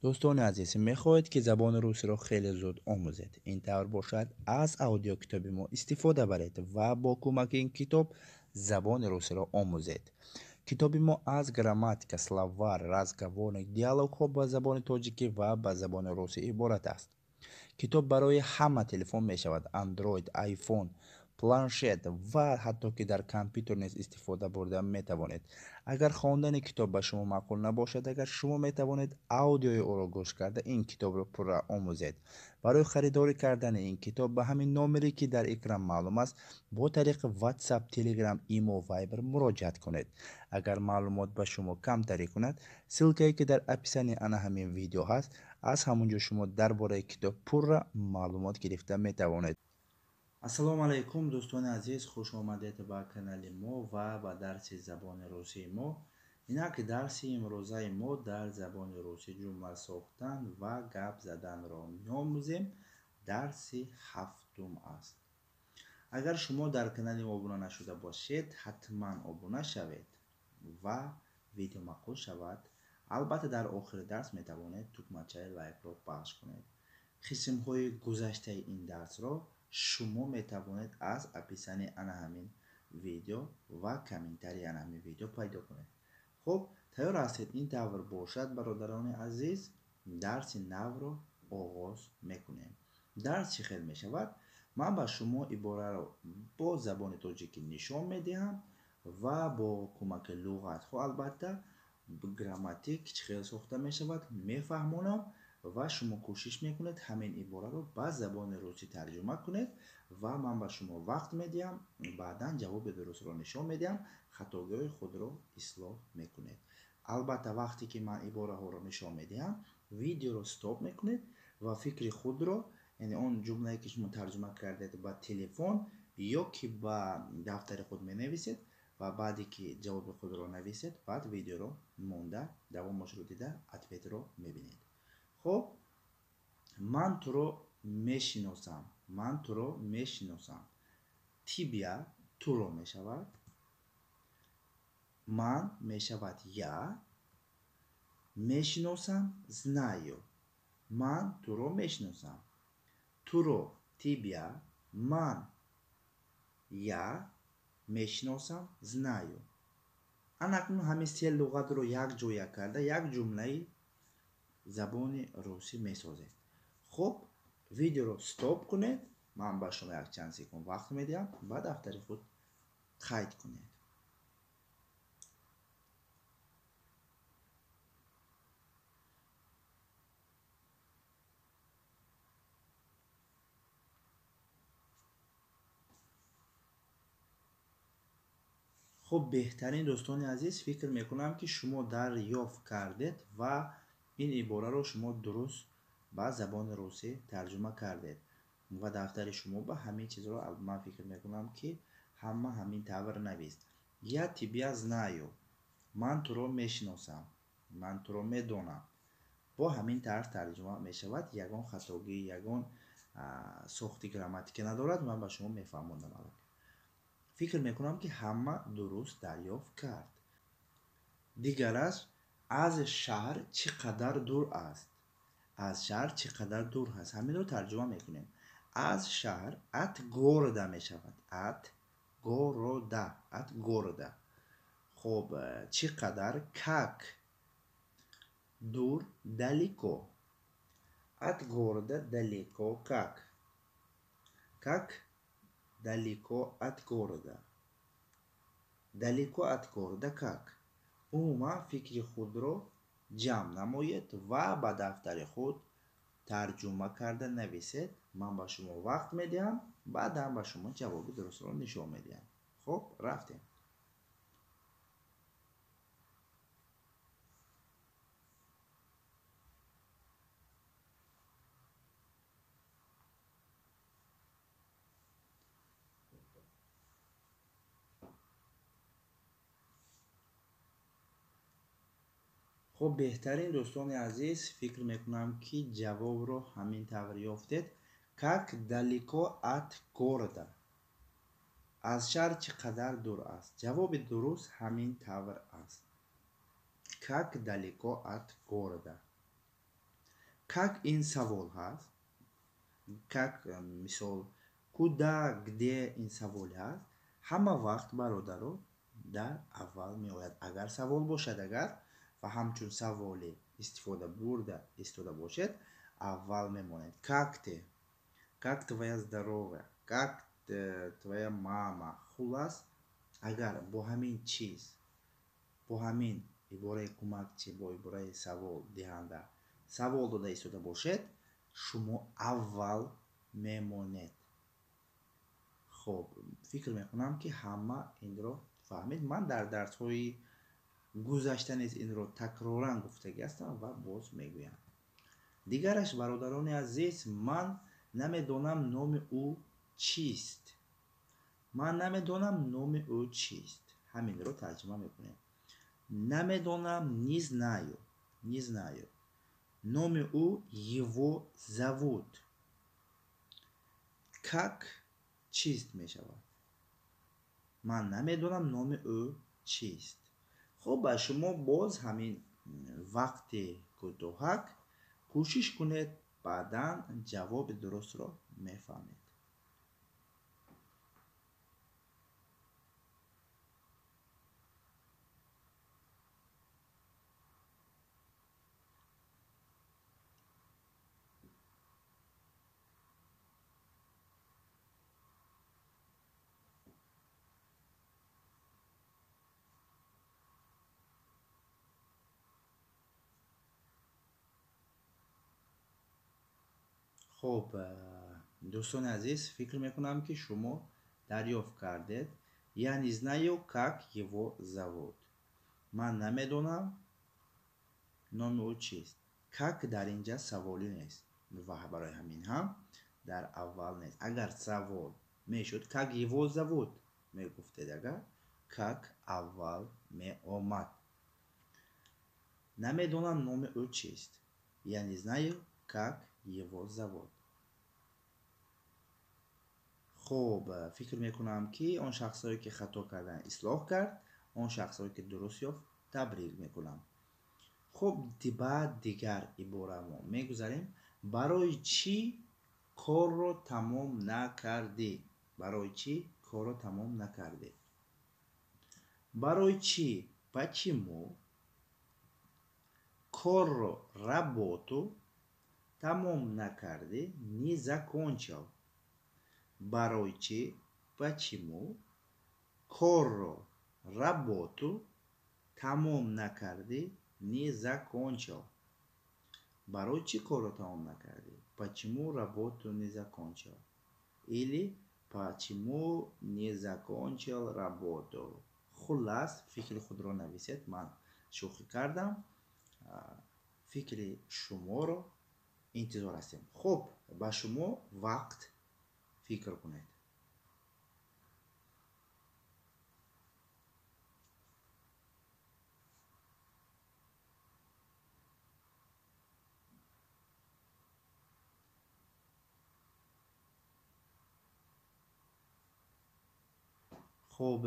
Дӯстони азиз, мехоҳед, ки забони русиро хеле зуд омӯзед? Ин тавр бошад, аз аудиокитоби мо истифода баред ва бо кӯмаки ин китоб забони русиро омӯзед. Китоби мо аз грамматика, словарь, разговорник, диалогҳо ба забони тоҷикӣ ва ба забони русӣ иборат аст. Китоб барои ҳама телефон мешавад: Android, iPhone, планшет ва ҳатто ки дар компютер низ истифода бурда метавонед. Агар хондани китоб ба шумо маъқул набошад, агар шумо метавонед аудиои ӯро гӯш карда ин китобро пурра омӯзед. Барои харидорӣ кардани ин китоб ба ҳамин номере, ки дар экран маълум аст, бо тариқи WhatsApp, Telegram, Imo, Viber муроҷиат кунед. Агар маълумот ба шумо камтарӣ кунад, ссылкае, ки дар описании ана ҳамин видео ҳаст, аз ҳамон ҷо шумо дар бораи китоб пурра маълумот гирифта метавонед. Ассалому алайкум, дӯстони азиз, хуш омадед ба канали мо ва ба дарси забони русии мо. Инак дарси имрӯзаи мо дар забони русӣ ҷумла сохтан ва гап заданро меомӯзем. Дарси ҳафтум аст. Агар шумо дар канали мо обуна нашуда бошед, ҳатман обуна шавед ва видео маъқул шавад. Албатта, дар охири дарс метавонед тугмачаи лайкро пахш кунед. Қисмҳои гузаштаи ин дарсро шумо метавонед аз описании ана ҳамин видео ва комментарии ана ҳамин видео пайдо кунед. Хуб, тайёр ҳастед? Ин тавр бошад, бародарони азиз, дарси навро оғоз мекунем. Дарс чӣ хел мешавад? Ман ба шумо ибораро бо забони тоҷикӣ нишон медиҳам ва бо кӯмаки луғатҳо, албатта, грамматик чӣ хел сохта мешавад, мефаҳмонам ва шумо кӯшиш мекунед ҳамин ибораро ба забони русӣ тарҷума кунед ва ман ба шумо вақт медиҳам, баъдан ҷавоби дурустро нишон медиҳам, хатогиҳои худро ислоҳ мекунед. Албатта, вақте ки ман ибораҳоро нишон медиҳам, видеоро стоп мекунед ва фикри худро, яъне он ҷумлае, ки шумо тарҷума кардед, ба телефон ё ки ба дафтари худ менависед ва баъде ки ҷавоби худро нависед, баъд видеоро монда давомашро дида ответро мебинед. Хуб, ман туро мешиносам, ман туро мешиносам. Тебя туро мешавад, ман мешавад я, мешиносам знаю. Ман туро мешиносам. Туро тебя, ман я, мешиносам знаю. Анакнун ҳамин се луғатро якҷоя карда як ҷумлаи забони русӣ месозед. Хуб, видеоро стоп кунед, ман ба шумо якчанд секунд вақт медиҳам, ба дафтари худ қайд кунед. Хуб, беҳтарин, дӯстони азиз, фикр мекунам, ки шумо дарёфт кардед ва ин ибораро шумо дуруст ба забони русӣ тарҷума кардед ва дафтари шумо ба ҳамин чизро ман фикр мекунам, ки ҳама ҳамин тавр навист. Я тебя знаю, ман туро мешиносам, ман туро медонам. Бо ҳамин тарз тарҷума мешавад, ягон хатогӣ, ягон сохти грамматика надорад, ман ба шумо мефаҳмондам аллакай. Фикр мекунам, ки ҳама дуруст дарёфт кард. Дигараш: аз шаҳр чӣ қадар дур аст? Аз шаҳр чӣ қадар дур аст? Ҳаминро тарҷума мекунем. Аз шаҳр от города мешавад. От города, от города. Хуб, чӣ қадар как, дур далеко. От города далеко как? Как далеко от города? Далеко от города как? Умуман, фикри худро ҷамъ намоед ва ба дафтари худ тарҷума карда нависед. Ман ба шумо вақт медиҳам, баъдан ба шумо ҷавоби дурустро нишон медиҳам. Хуб, рафтем. Хуб, беҳтарин, дӯстони азиз, фикр мекунам, ки ҷавобро ҳамин тавр ёфтед. Как далеко от города? Аз шаҳр чӣ қадар дур аст? Ҷавоби дуруст ҳамин тавр аст. Как далеко от города? Как ин савол ҳаст, как мисол куда, где ин савол ҳаст, ҳама вақт бародаро дар аввал меояд. Агар савол бошад, агар ва ҳамчун саволе истифода бурда истода бошед, аввал мемонед. Как ты? Как твоя здоровье? Как твоя мама? Хулас, агар бо ҳамин чиз, бо ҳамин ибораи кӯмакчӣ, бо ибораи савол диҳанда савол дода истода бошед, шумо аввал мемонед. Хоб, фикр мекунам, ки ҳама инро фаҳмид. Ман дар дарсҳои гузашта низ инро такроран гуфтагӣ ҳастам ва боз мегӯям. Дигараш, бародарони азиз, ман намедонам номи ӯ чист. Ман намедонам номи ӯ чист. Ҳаминро тарҷима мекунем. Намедонам, не знаю, не знаю. Номи ӯ его зовут. Как чист мешавад. Ман намедонам номи ӯ чист. Хуб, ба шумо боз ҳамин вақти кӯтоҳак кӯшиш кунед, баъдан ҷавоби дурустро мефаҳмед. Хуб, дӯстони азиз, фикр мекунам, ки шумо дарёфт кардед. Я не знаю, как его зовут. Ман намедонам номи ӯ чист. Как дар инҷа саволӣ нест ва барои ҳамин ҳам дар аввал нест. Агар савол мешуд, как его зовут мегуфтед, агар как аввал меомад. Намедонам номи ӯ чист. Я не знаю, как его зовут. Хуб, фикр мекунам, ки он шахсҳое, ки хато кардан, ислоҳ кард, он шахсҳое, ки дуруст ёфт, табрик мекунам. Хуб, баъд дигар ибора мо мегузарем. Барои чӣ корро тамом накардӣ? Барои чӣ корро тамом накардӣ? Барои чӣ, почему, корро, работу, тамом накардӣ, не закончил. Барои чӣ, почему, корро, работу, тамом накардӣ, не закончил. Барои чӣ корро тамом накардӣ? Почему работу не закончил? Или почему не закончил работу? Хуллас, фикри худро нависед. Ман шӯхӣ кардам. Фикри шуморо интизор ҳастем. Хуб, ба шумо вақт фикр кунед. Хуб,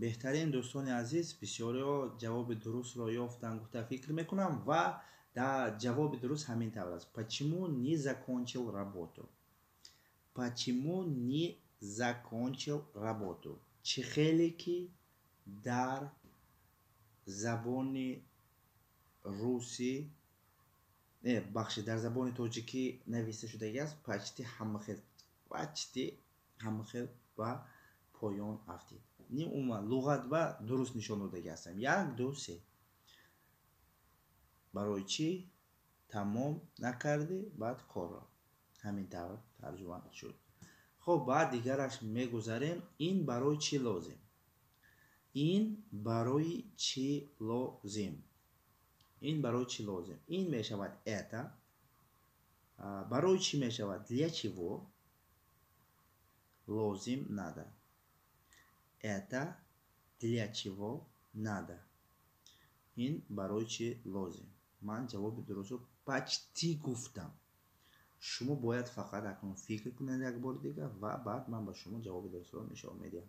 беҳтарин, дӯстони азиз, бисёриҳо ҷавоби дурустро ёфтанд гуфта фикр мекунам ва дар ҷавоби дуруст ҳамин тавр аст. Почему не закончил работу? Почему не закончил работу? Чӣ хеле ки дар забони русӣ, не, бахшед, дар забони тоҷикӣ нависта шудагӣ аст, почти ҳама хел, почти ҳама хел ба поён афтид. Не, умуман луғат ба дуруст нишон додагӣ ҳастам. Як, ду, се. Барои чӣ тамом накардӣ баъд корро? Ҳамин тавр тарҷума шуд. Хуб, баъд дигараш мегузарем. Ин барои чӣ лозим? Ин барои чӣ лозим? Ин барои чӣ лозим? Ин мешавад это. Барои чӣ мешавад, для чего, лозим, надо. Это для чего надо? Ин барои чӣ лозим? Ман ҷавоби дурустро почти гуфтам. Шумо бояд фақат акнун фикр кунед як бори дигар ва баъд ман ба шумо ҷавоби дурустро нишон медиҳам.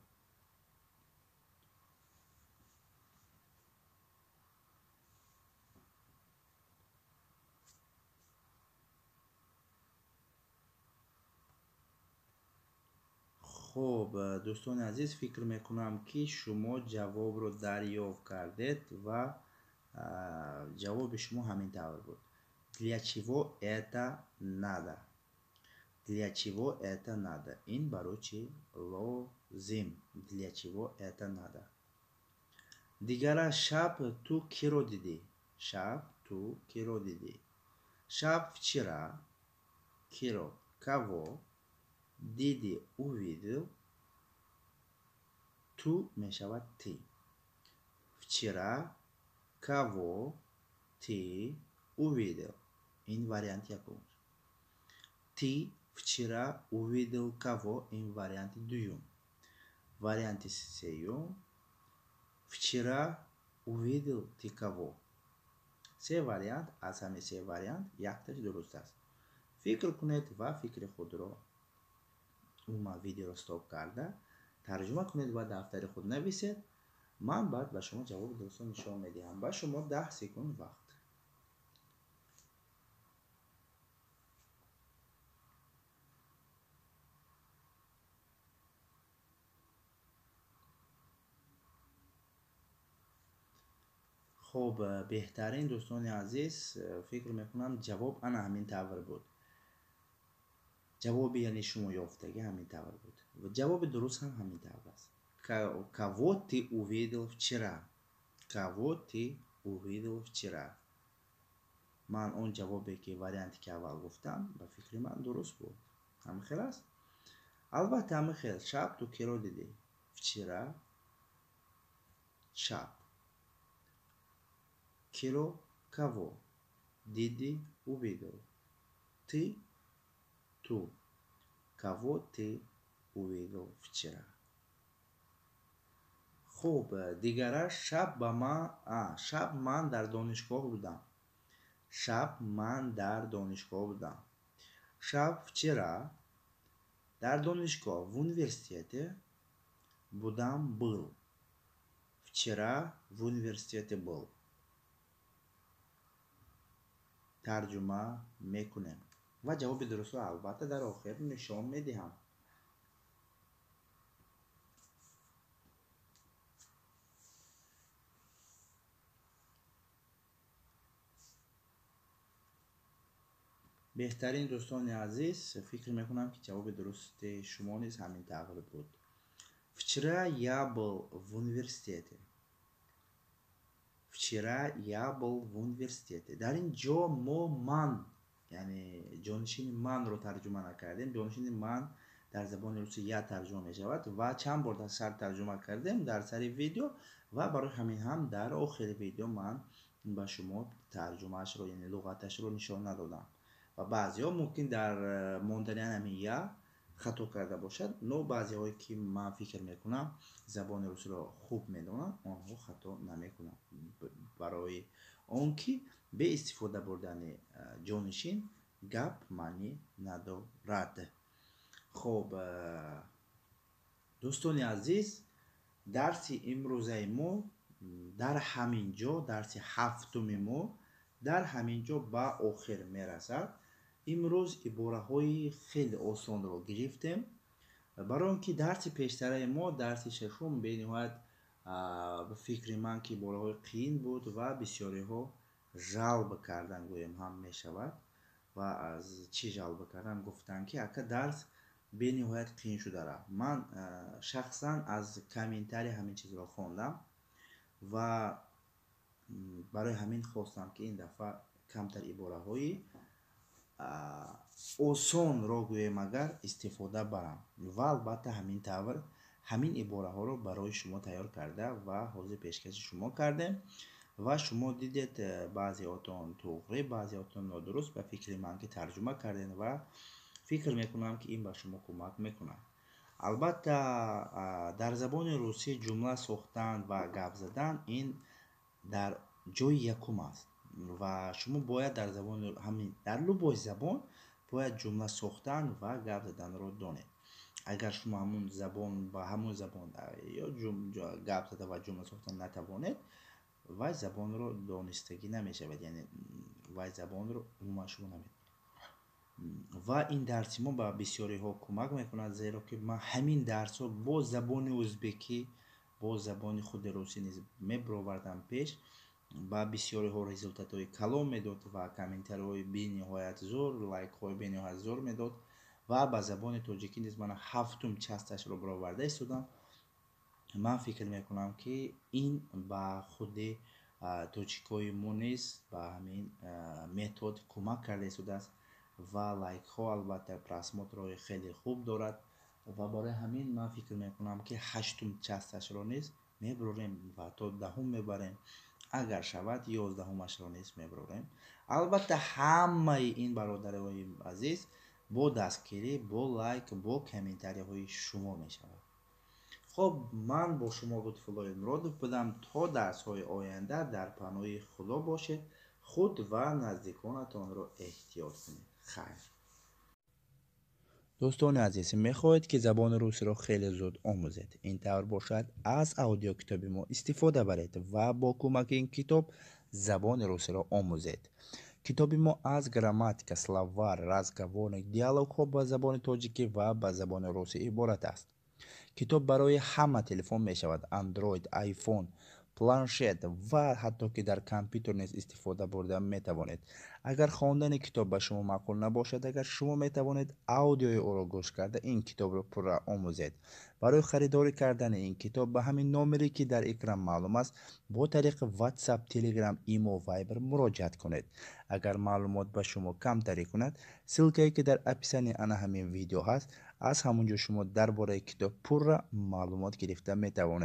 Хуб, дӯстони азиз, фикр мекунам, ки шумо ҷавобро дарёфт кардед ва ҷавоби шумо ҳамин тавр буд. Для чего это надо? Для чего это надо? Ин барои чӣ лозим? Для чего это надо? Дигара, шаб ту киро дидӣ? Шаб ту киро дидӣ? Шаб вчера, киро, кого, дидӣ, увидел, ту мешавад ты. Вчера кого ты увидел? Ин вариант якум. Ты вчера увидел кого? Ин варианти дуюм. Варианти сеюм. Вчера увидел ты кого? Се вариант, аз ҳамин се вариант якташ дуруст аст. Фикр кунед ва фикри худро умуман видеоро стоп карда тарҷума кунед ва дафтари худ нависед. Ман баъд ба шумо ҷавоби дурустро нишон медиҳам. Ба шумо 10 секунд вақт. Хуб, беҳтарин дӯстони азиз, фикр мекунам ҷавоб ана ҳамин тавр буд. Ҷавоби яъне шумо ёфтагӣ ҳамин тавр буд. Ва ҷавоби дуруст ҳам ҳамин тавр аст. Кого ты увидел вчера? Кого ты увидел вчера? Ман он ҷавобе ки варианте ки аввал гуфтам, ба фикри ман дуруст буд. Ҳамин хел аст? Албатта ҳамин хел. Шаб ту киро дидӣ? Вчера шаб. Киро, кого? Дидӣ, увидел. Ты, ту. Кого ты увидел вчера? Хуб, дигараш, шаб ба ман, шаб ман дар донишгоҳ будам. Шаб ман дар донишгоҳ будам. Шаб вчера дар донишгоҳ, в университете будам, был. Вчера в университете был. Тарҷума мекунем ва ҷавоби дурустро албатта дар охир нишон медиҳам. Беҳтарин дӯстони азиз, фикр мекунам, ки ҷавоби дурусти шумо низ ҳамин тавр буд. Вчера я был в университете. Вчера я был в университете. Дар ин ҷо мо ман, яъне ҷонишини манро тарҷума накардем. Ҷонишини ман дар забони русӣ я тарҷума мешавад ва чанд бор дар сар тарҷума кардем дар сари видео ва барои ҳамин ҳам дар охири видео ман ба шумо тарҷумаашро, яъне луғаташро нишон надодам. Ва баъзеҳо мумкин дар мондани ҳамин я хато карда бошад, но баъзеҳое ки ман фикр мекунам забони русиро хуб медонанд, онҳо хато намекунанд. Барои он ки бе истифода бурдани ҷонишин гап маънӣ надорад. Хуб, дӯстони азиз, дарси имрӯзаи мо дар ҳамин ҷо, дарси ҳафтуми мо дар ҳамин ҷо ба охир мерасад. Имрӯз ибораҳои хеле осонро гирифтем. Барои он ки дарси пештараи мо, дарси шашум, бениҳоят ба фикри ман ки ибораҳои қиин буд ва бисёриҳо жалба кардан гӯем ҳам мешавад. Ва аз чӣ жалба кардан? Гуфтанд ки ака дарс бениҳоят қиин шуда рафт. Ман шахсан аз комментарий ҳамин чизро хондам ва барои ҳамин хостам ки ин дафъа камтар ибораҳои осонро гӯем агар истифода барам. Ва албатта ҳамин тавр ҳамин ибораҳоро барои шумо тайёр карда ва ҳозир пешкаши шумо кардем. Ва шумо дидед, баъзеҳотон туғри, баъзеҳотон нодуруст ба фикри ман ки тарҷума кардем ва фикр мекунам ки ин ба шумо кӯмак мекунад. Албатта дар забони русӣ ҷумла сохтан ва гап задан ин дар ҷои якум аст ва шумо бояд дар забони ҳамин, дар любой забон бояд ҷумла сохтан ва гап заданро донед. Агар шумо ҳамун забон ба ҳамун забон ё гап зада ва ҷумла сохтан натавонед, вай забонро донистагӣ намешавад, яъне вай забонро умуман шумо намедонед. Ва ин дарси мо ба бисёриҳо кӯмак мекунад, зеро ки ман ҳамин дарсҳо бо забони узбекӣ, бо забони худи русӣ низ мебировардам пеш. Ба бисёриҳо результатҳои калон медод ва комментариҳои бениҳоят зӯр, лайкҳои бениҳоят зӯр медод. Ва ба забони тоҷикӣ низ мана ҳафтум часташро бароварда истодам. Ман фикр мекунам, ки ин ба худи тоҷикҳои мо низ ба ҳамин метод кӯмак карда истодааст ва лайкҳо, албатта, просмотрҳои хеле хуб дорад. Ва барои ҳамин ман фикр мекунам, ки ҳаштум часташро низ мебурорем ва то 10-ум мебарем. Агар шавад, 11-умашро низ мебурорем. Албатта, ҳамаи ин, бародарои азиз, бо дастгирӣ, бо лайк, бо комментариҳои шумо мешавад. Хуб, ман бо шумо Лутфуллои Муродов будам. То дарсҳои оянда дар паноҳи Худо бошед, худ ва наздиконатонро эҳтиёт кунед. Хайр. Дӯстони азиз, мехоҳед, ки забони русиро хеле зуд омӯзед? Ин тавр бошад, аз аудиокитоби мо истифода баред ва бо кӯмаки ин китоб забони русиро омӯзед. Китоби мо аз грамматика, словарь, разговорник, диалогҳо ба забони тоҷикӣ ва ба забони русӣ иборат аст. Китоб барои ҳама телефон мешавад: Android, iPhone, планшет ва ҳатто ки дар компютер низ истифода бурда метавонед. Агар хондани китоб ба шумо маъқул набошад, агар шумо метавонед аудиои ӯро гӯш карда, ин китобро пурра омӯзед. Барои харидорӣ кардани ин китоб ба ҳамин номере, ки дар экран маълум аст, бо тариқи WhatsApp, Telegram, Imo, Viber муроҷиат кунед. Агар маълумот ба шумо камтарӣ кунад, ссылкае, ки дар описании ана ҳамин видео ҳаст, аз ҳамон ҷо шумо дар бораи китоб пурра маълумот гирифта метавонед.